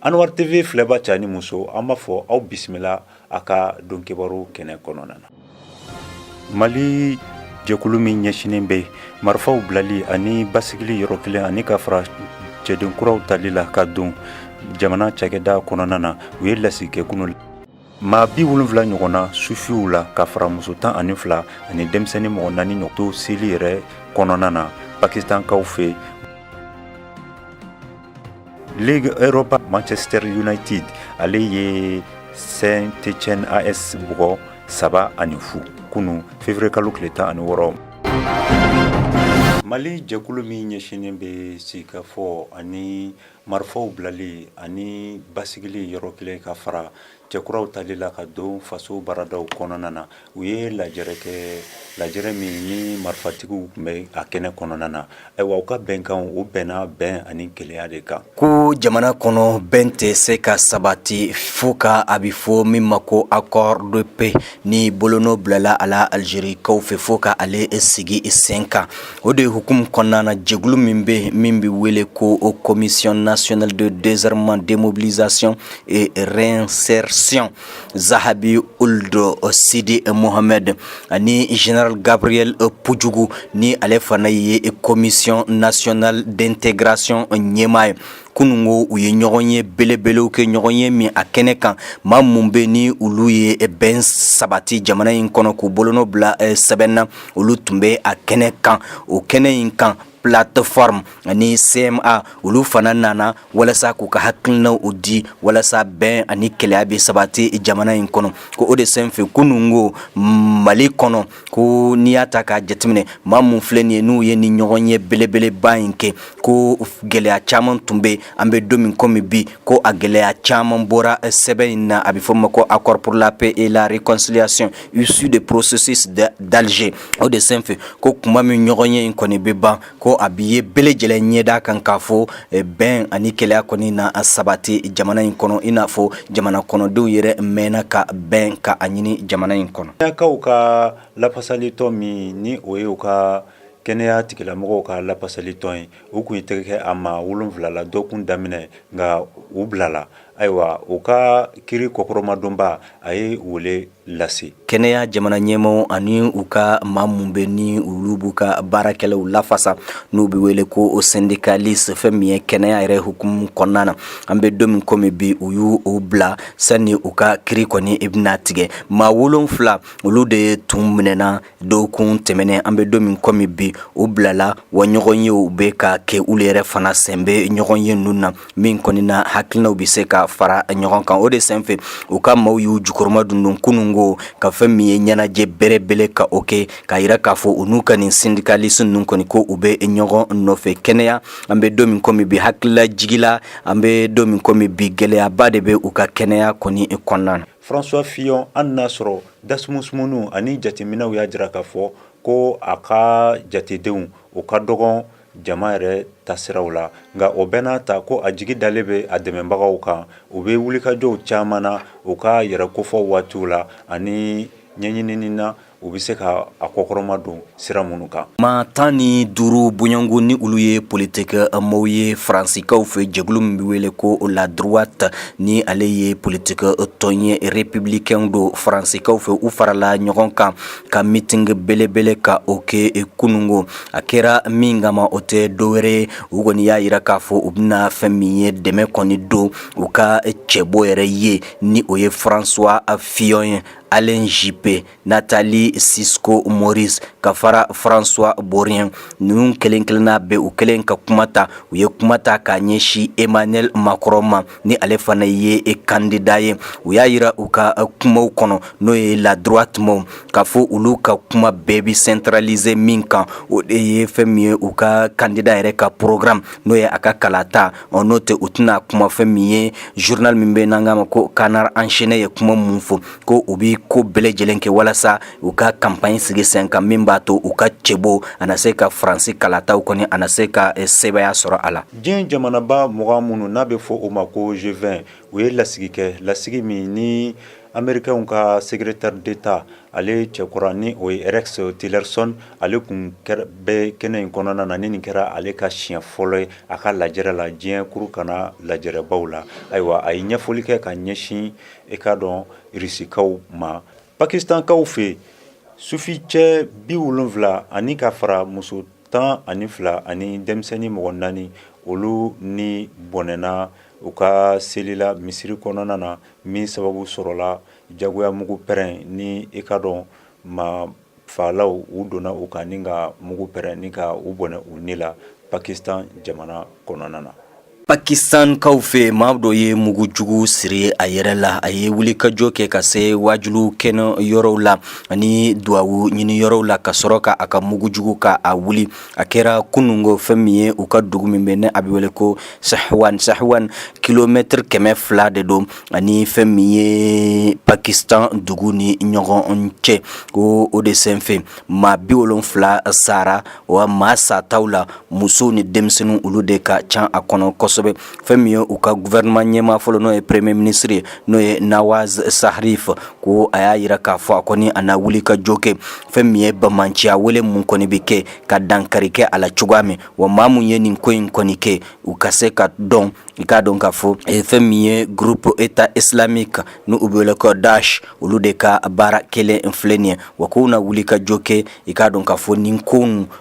Anwar TV filɛba cɛ ni muso, an b'a fɔ aw bisimila a ka don kibaru kɛnɛ kɔnɔna na. Mali jɛkulu min ɲɛsinnen bɛ marifaw bilali ani basigili yɔrɔ kelen ani ka fara cɛden kuraw tali la ka don jamana cakɛda kɔnɔna na, u ye lasigi kɛ kunun. Maa 70 ɲɔgɔnna sufiw la ka fara muso 12 ani denmisɛnnin mɔgɔ 4 ɲɔgɔn to seli yɛrɛ kɔnɔna na Pakistankaw fɛ. Ligue Europa, Manchester United ale ye Saint-Etienne AS bugɔ 3-0 kunun février kalo tile 16. Mali jɛkulu min ɲɛsinnen bɛ sigikafɔ ani marifaw bilali ani basigili yɔrɔ kelen ka fara cɛkuraw tali la ka don faso baaradaw kɔnɔna na, u ye lajɛrɛ kɛ, lajɛrɛ min ni marifatigiw tun bɛ a kɛnɛ kɔnɔna na. Ayiwa, u ka bɛnkan, u bɛnna bɛn ani kelenya de kan. Ko jamana kɔnɔ bɛn tɛ se ka sabati fo ka a bɛ fɔ min ma ko accord de paix ni bolonɔ bilala a la Algerikaw fɛ, fo ka ale sigi sen kan. O de hukumu kɔnɔna na, jɛkulu min bɛ min bɛ wele ko o Commission nationale de désarmement, démobilisation et réinsertion, Zahabi Ould Sidi Mohamed ani général Gabriel Pujugu, ni ale fana ye Commission nationale d'intégration ɲɛmaa ye, kununko u ye ɲɔgɔn ye belebelew kɛ, ɲɔgɔn ye min a kɛnɛ kan, maa mun bɛ ni olu ye bɛn sabati jamana in kɔnɔ k'u bolonɔ bila sɛbɛn na, olu tun bɛ a kɛnɛ kan. O kɛnɛ in kan, plateforme ani CMA, olu fana nana walasa k'u ka hakilinaw o di walasa bɛn ani kelenya bɛ sabati jamana in kɔnɔ. Ko o de senfɛ, kununko Mali kɔnɔ, ko n'i y'a ta k'a jateminɛ, maa mun filɛ nin ye, n'u ye ni ɲɔgɔn ye belebeleba in kɛ, ko gɛlɛya caman tun bɛ, an bɛ don min komi bi, ko a gɛlɛya caman bɔra sɛbɛn in na, a bɛ fɔ ma ko accord pour la paix et la réconciliation issu du processus d'Alger. O de senfɛ, ko kuma min ɲɔgɔn ye in kɔni bɛ ban, ko a bɛ ye bɛɛ lajɛlen ɲɛda kan k'a fɔ bɛn ani kelenya kɔni na a sabati jamana in kɔnɔ, i n'a fɔ jamana kɔnɔdenw yɛrɛ mɛnna ka bɛn ka a ɲini jamana in kɔnɔ. Kaw ka lafasalitɔn min ni o ye u ka kɛnɛya tigilamɔgɔw ka lafasalitɔn ye, u tun ye tɛgɛ kɛ a maa 7 la dɔgɔkun daminɛ, nka u bilala. Ayiwa, u ka kiri kɔkɔrɔmadonba a ye wele lase. Kɛnɛya jamana ɲɛmaaw ani u ka maa mun bɛ ni olu b'u ka baarakɛlaw lafasa, n'u bɛ wele ko o syndicaliste, fɛn min ye kɛnɛya yɛrɛ hukumu kɔnɔna na, an bɛ don min komi bi, u y'u o bila sani u ka kiri kɔni i bɛna tigɛ. Maa 7, olu de tun minɛna dɔgɔkun tɛmɛnen. An bɛ don min komi bi, u bilala wa ɲɔgɔn ye u bɛ ka kɛ, olu yɛrɛ fana sen bɛ ɲɔgɔn ye ninnu na min kɔni na hakilinaw bɛ se ka fara ɲɔgɔn kan. O de senfɛ, u ka maaw y'u jukɔrɔma dundun kununko ka fɛn min ye ɲɛnajɛ belebele ka o kɛ k'a yira k'a fɔ u n'u ka nin syndicaliste ninnu kɔni, ko u bɛ ɲɔgɔn nɔfɛ kɛnɛya. An bɛ don min komi bi, hakilila jigila, an bɛ don min komi bi, gɛlɛyaba de bɛ u ka kɛnɛya kɔni kɔnɔna na. François Fillon, hali n'a sɔrɔ dasumusumuniw ani jateminɛw y'a jira k'a fɔ ko a ka jatedenw o ka dɔgɔn jama yɛrɛ tasiraw la, nka o bɛɛ n'a ta, ko a jigi dalen bɛ a dɛmɛbagaw kan. U bɛ wulikajɔw caman na u ka yɛrɛ kofɔ waatiw la ani ɲɛɲinini na, u bɛ se ka a kɔkɔrɔma don sira minnu kan. Maa 15 bɔɲɔgɔnko, ni olu ye politiki maaw ye Faransikaw fɛ, jɛkulu min bɛ wele ko la droite, ni ale ye politiki tɔn ye, républicain don Faransikaw fɛ, u farala ɲɔgɔn kan ka meeting belebele ka o kɛ kununko. A kɛra min kama, o tɛ dɔwɛrɛ ye, u kɔni y'a jira k'a fɔ u bɛna fɛn min ye dɛmɛ kɔni don u ka cɛbɔ yɛrɛ ye, ni o ye François Fillon ye, Alain Juppé, Nathalie Sisco-Maurice ka fara François Baroin. Ninnu kelen kelenna bɛɛ, u kelen ka kuma ta, u ye kuma ta k'a ɲɛsin Emmanuel Macron ma, ni ale fana ye candidat ye. U y'a jira u ka kumaw kɔnɔ, n'o ye la droite maaw, k'a fɔ olu ka kuma bɛɛ bɛ centraliser min kan, o de ye fɛn min ye u ka candidat yɛrɛ ka programme, n'o ye a ka kalata. Ɔ n'o tɛ, u tɛna kuma fɛn min ye journal min bɛ n'an k'a ma ko Canard enchaîné ye kuma mun fɔ, ko u bɛ ko bɛɛ lajɛlen kɛ walasa u ka campagne sigi sen kan min b'a to u ka cɛbɔ a na se ka Faransi kalataw kɔni, a na se ka sebaaya sɔrɔ a la. Diɲɛ jamanaba 20 minnu n'a bɛ fɔ o ma ko G20, u ye lasigi kɛ, lasigi min ni Américainw ka secrétaire d'État, ale cɛkura ni o ye Rex Tillerson, ale kun bɛ kɛnɛ in kɔnɔna na. Ni nin kɛra ale ka siɲɛ fɔlɔ ye a ka lajɛrɛ la diɲɛ kuru kana lajɛrɛbaw la. Ayiwa, a ye ɲɛfɔli kɛ ka ɲɛsin i k'a dɔn Rusikaw ma. Pakistankaw fɛ, sufi cɛ 70 ani ka fara muso 12 ani denmisɛnnin mɔgɔ naani, olu ni bɔnɛna u ka seli la misiri kɔnɔna na, min sababu sɔrɔla jagoya mugu pɛrɛn ni i k'a dɔn maa faalaw u donna u kan ni ka mugu pɛrɛn ni ka u bɔnɛ u ni la Pakistan jamana kɔnɔna na. Pakistankaw fɛ, maa dɔ ye mugujugu siri a yɛrɛ la. A ye wulikajɔ kɛ ka se wajulu kɛnɛ yɔrɔw la ani duwawu ɲini yɔrɔw la, ka sɔrɔ ka a ka mugujugu ka a wuli. A kɛra kunungo, fɛn min ye u ka dugu min bɛ ne a bɛ wele ko Sahwan. Sahwan, kilomɛtiri 200 de don ani fɛn min ye Pakistan dugu ni ɲɔgɔn cɛ. Ko o de senfɛ, maa 70 sara. Wa maa sataw la, musow ni denmisɛnninw, olu de ka ca a kɔnɔ kosɛbɛ. Fɛn min ye u ka gouvernement ɲɛmaa fɔlɔ, n'o ye premier ministre ye, n'o ye Nawaz Sharif, ko a y'a yira k'a fɔ a kɔni a na wuli ka jɔ kɛ fɛn min ye banbaanciya wale mun kɔni bɛ kɛ ka dankari kɛ a la cogoya min, wa maa mun ye nin ko in kɔni kɛ, u ka se ka dɔn. I k'a dɔn k'a fɔ fɛn min ye groupe État islamique, n'u bɛ wele ko Daesh, olu de ka baara kelen filɛ nin ye. Wa k'u na wuli ka jɔ kɛ, i k'a dɔn k'a fɔ nin ko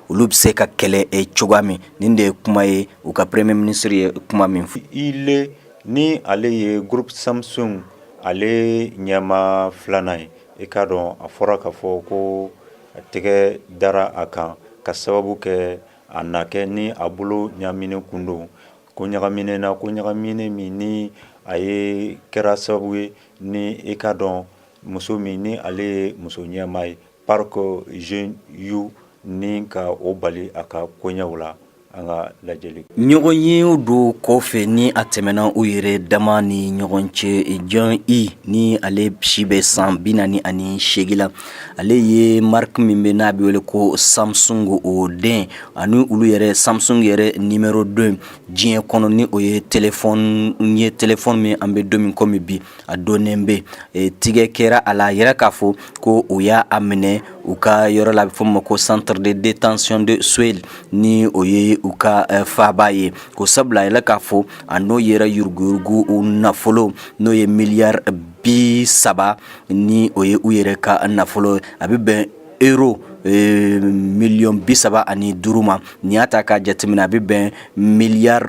olu bɛ se ka kɛlɛ cogoya min. Nin de ye kuma ye u ka premier ministre ye kuma min fɔ. Ile ni ale ye groupe Samsung ale ɲɛmaa filanan ye, i k'a dɔn a fɔra k'a fɔ ko a tɛgɛ dara a kan ka sababu kɛ a na kɛ ni a bolo ɲaminen kun don ko ɲagaminen na, ko ɲagaminen min ni a ye kɛra sababu ye ni i k'a dɔn muso min ni ale ye muso ɲɛmaa ye, Park Geun-hye, ni ka o bali a ka koɲɛw la. An ka lajɛli ɲɔgɔn ye don kɔfɛ ni a tɛmɛna u yɛrɛ dama ni ɲɔgɔn cɛ. John E ni ale si bɛ san 48 la, ale ye marque min bɛ n'a bɛ wele ko Samsung, o den ani olu yɛrɛ Samsung yɛrɛ numéro 2 diɲɛ kɔnɔ, ni o ye téléphone ye, téléphone min an bɛ don min komi bi a dɔnnen bɛ. Tigɛ kɛra a la yɛrɛ k'a fɔ ko o y'a a minɛ u ka yɔrɔ la, a bɛ fɔ ma ko centre de détention de Séoul, ni o ye u ka faaba ye, ko sabula a yɛrɛ k'a fɔ a n'o yɛrɛ yuruguyurugu nafolo, n'o ye miliyari 30, ni o ye u yɛrɛ ka nafolo, a bɛ bɛn euro miliyɔn 35 ma. Nin y'a ta k'a jateminɛ, a bɛ bɛn miliyari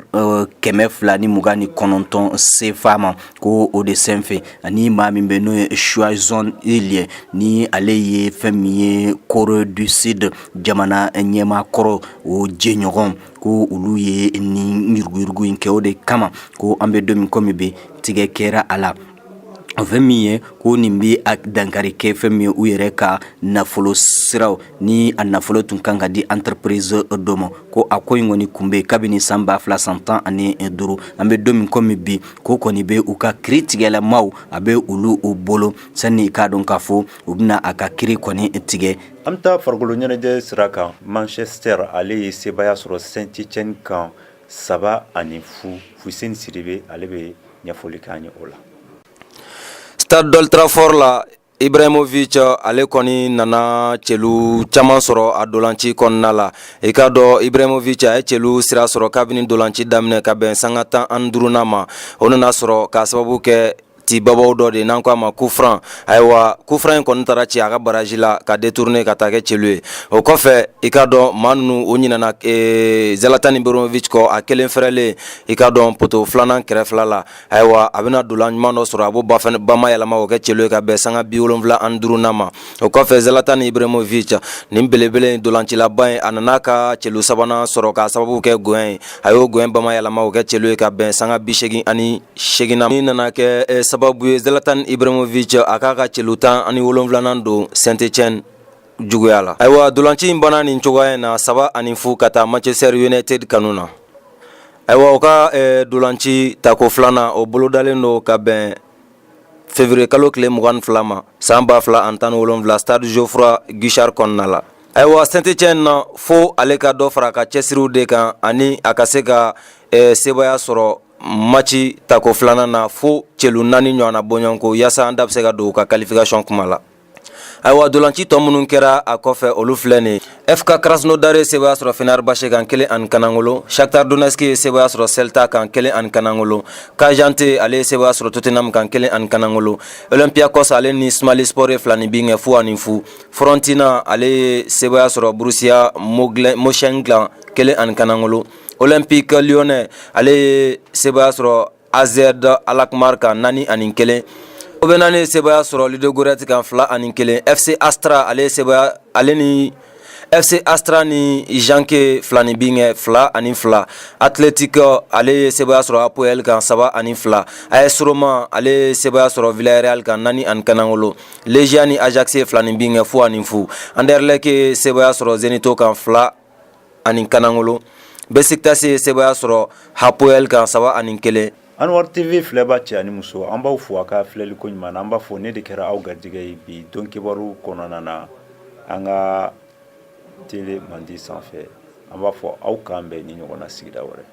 229 CFA ma. Ko o de senfɛ, ani maa min bɛ n'o ye Choi Soon-sil ye, ni ale ye fɛn min ye Corée du Sud jamana ɲɛmaa kɔrɔ, o jɛɲɔgɔn, ko olu ye nin yuruguyurugu in kɛ. O de kama ko an bɛ don min komi bi, tigɛ kɛra a la. Fɛn min ye ko nin bɛ a dankari kɛ fɛn min ye u yɛrɛ ka nafolo siraw, ni a nafolo tun kan ka di entreprise dɔ ma, ko a ko in kɔni kun bɛ kabini san 2015. An bɛ don min komi bi, ko kɔni bɛ u ka kiri tigɛlamaw, a bɛ olu u bolo sani k'a dɔn k'a fɔ u bɛna a ka kiri kɔni tigɛ. An bɛ taa farikolo ɲɛnajɛ sira kan. Manchester ale ye sebaaya sɔrɔ Saint-Étienne kan 3-0. Fuseni Sidibe, ale bɛ ɲɛfɔli k'an ye o la. Stade d'Old Trafford la, Ibrahimovic ale kɔni nana celu caman sɔrɔ a dolanci kɔnɔna la. I k'a dɔn Ibrahimovic a ye celu sira sɔrɔ kabini dolanci daminɛ ka bɛn sanga 15nan ma. O nana sɔrɔ k'a sababu kɛ cibabaw dɔ de n'an ko a ma coup franc. Ayiwa, coup franc in kɔni taara ci a ka barrage la ka détourner ka taa kɛ celu ye. O kɔfɛ, i k'a dɔn maa ninnu o ɲinana Zlatan Ibrahimovic kɔ, a kelen fɛrɛlen, i k'a dɔn poteau filanan kɛrɛfɛla la. Ayiwa, a bɛna dolan ɲuman dɔ sɔrɔ, a b'o bama yɛlɛma o kɛ celu ye ka bɛn sanga 75nan ma. O kɔfɛ, Zlatan Ibrahimovic nin belebele dolancilaba in, a nana ka celu sabanan sɔrɔ k'a sababu kɛ gɔyɛn ye. A y'o gɔyɛn bama yɛlɛma o kɛ celu ye ka bɛn sanga 88nan. Min nana kɛ sababu ye Zlatan Ibrahimovic a k'a ka celu 17nan don Saint-Étienne juguya la. Ayiwa, dolanci in banna nin cogoya in na, 3-0 ka taa Manchester United kanu na. Ayiwa, o ka dolanci tako filanan, o bolodalen don ka bɛn février kalo tile 22 ma san 2017, stade Geoffroy Guichard kɔnɔna la. Ayiwa, Saint-Étienne na, fo ale ka dɔ fara a ka cɛsiriw de kan ani a ka se ka sebaaya sɔrɔ. match tako filanan na fo celu 4 ɲɔgɔnna bɔɲɔgɔnko yaasa an da bɛ se ka don u ka qualification kuma la. Ayiwa, dolanci tɔ minnu kɛra a kɔfɛ, olu filɛ nin: FK Krasnodar ye sebaya sɔrɔ Fenerbahçe kan 1-0. Shakhtar Donetsk ye sebaya sɔrɔ Celta kan 1-0. Kajante, ale ye sebaya sɔrɔ Tottenham kan 1-0. Olympiakos, ale ni Osmanlispor ye filani bin kɛ 0-0. Fiorentina, ale ye sebaya sɔrɔ Borussia Mönchengladbach 1-0. Olympique Lyonnais, ale ye sebaya sɔrɔ AZ Alkmaar kan 4-1. Copenhague ye sebaya sɔrɔ Ludogorets kan 2-1. FC Astra, ale ye sebaya, ale ni FC Astra ni Genk filani bin kɛ 2-2. Athletic, ale ye sebaya sɔrɔ Apoel kan 3-2. AS Roma, ale ye sebaya sɔrɔ Villarreal kan 4-0. Legia ni Ajax ye filani bin kɛ 0-0. Anderlecht ye sebaya sɔrɔ Zenit kan 2-0. Besiktas ye sebaya sɔrɔ Hapoel kan 3-1. Anwar TV filɛba cɛ ani muso, an b'aw fo a ka filɛli ko ɲuman na. An b'a fɔ ne de kɛra aw garijɛgɛ ye bi don kibaru kɔnɔna na an ka télé mandi sanfɛ. An b'a fɔ aw k'an bɛn ni ɲɔgɔn na sigida wɛrɛ.